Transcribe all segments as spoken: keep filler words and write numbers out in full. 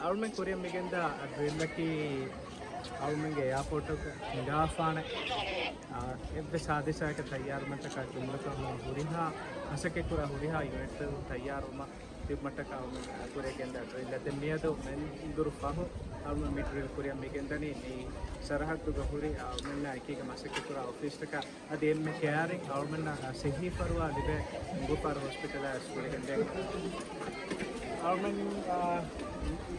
އަޅުމެން ކުރިއަށް މިގެންދާ ޑްރިލްއަކީ އަޅުމެންގެ އެއާޕޯޓަށް ހިނގާފާނެ. އާ، އެއްވެސް ހާދިސާއަކަށް ތައްޔާރުވުމަށްޓަކާ ޖުމްލަކޮށް ހުރިހާ މަސައްކަތްކުރާ ހުރިހާ ޔުނިޓްތައް ތައްޔާރުވުމަށް ތިބުމަށްޓަކާ އަޅުމެން ކުރިއަށް ގެންދާ ޑްރިލް. ދެން މިއަދު މެންދުރު ފަހު އަޅުމެން މި ޑްރިލް ކުރިއަށް މިގެންދަނީ މި ސަރަހައްދުގަ ހުރި އަޅުމެންނާ އެކީގަ މަސައްކަތްކުރާ އޮފީސްތަކާ. އަދި އެންމެ ކެއާރިން އަޅުމެންނަށް ސިއްހީ ފަރުވާ ލިބޭ އުނގޫފާރު ހޮސްޕިޓަލާ އެސް ކުރިގެންދޭ. އަޅުމެން، އާ،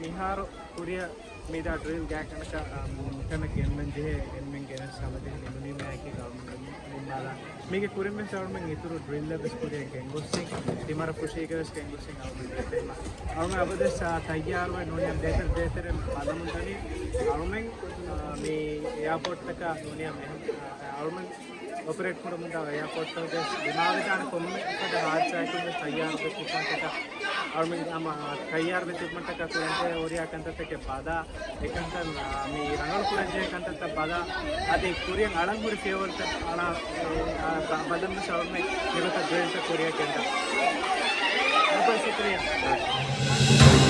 މިހާރު ކުރިއަށް މިދާ ޑްރިލް ގާތްގަނޑަކަށް، އާ، މިތަނަށް ގެންނަން ޖެހޭ އެންމެން ގެނެސް ހަމަޖެހި ނިމުނީމާއެކީ އަޅުމެން ނިންމާލާ. މީގެ ކުރިންވެސް އަޅުމެން އިތުރު ޑްރިލްއެއްވެސް ކުރިއަށް ގެންގޮސްސިން، ތިމަރަށް ފުށީގައިވެސް ގެންގޮސްސިން އަޅުމެން އަބަދުވެސް، އާ، ތައްޔާރުވެ ނޫނީ ދޭތެރެ ދޭތެރެ ބަލަމުން ދަނީ އަޅުމެން، އާ، މި އެއާޕޯޓްތަކާ ނޫނީ މި، އާ، އަޅުމެން އޮޕަރޭޓް ކުރަމުންދާ އެއާޕޯޓްތަކުގެ ދިމާވެދާނެ ކޮންމެ އެފަދަ ހާދިސާއެއްގެ ތައްޔާރުވެ ތިބުމަށްޓަކާ އަޅުމެން ހަމަ ތައްޔާރުވެ ތިބުމަށްޓަކާ ކުރަންޖެހޭ ހުރިހާ ކަންތައްތަކެއް ބަލާ، އެކަންކަން، އާ، މި ރަނގަޅު ކުރަންޖެހޭ ކަންތައްތައް ބަލާ، އަދި ކުރިއަށް އަޅަން ހުރި ފިޔަވަޅުތައް އަޅާ، އާ، ބަ-، ބަލަންވެސް އަޅުމެން މިގޮތަށް ޑްރިލްތައް ކުރިއަށް ގެންދަން. އެބަ ޝުކުރިއްޔާ.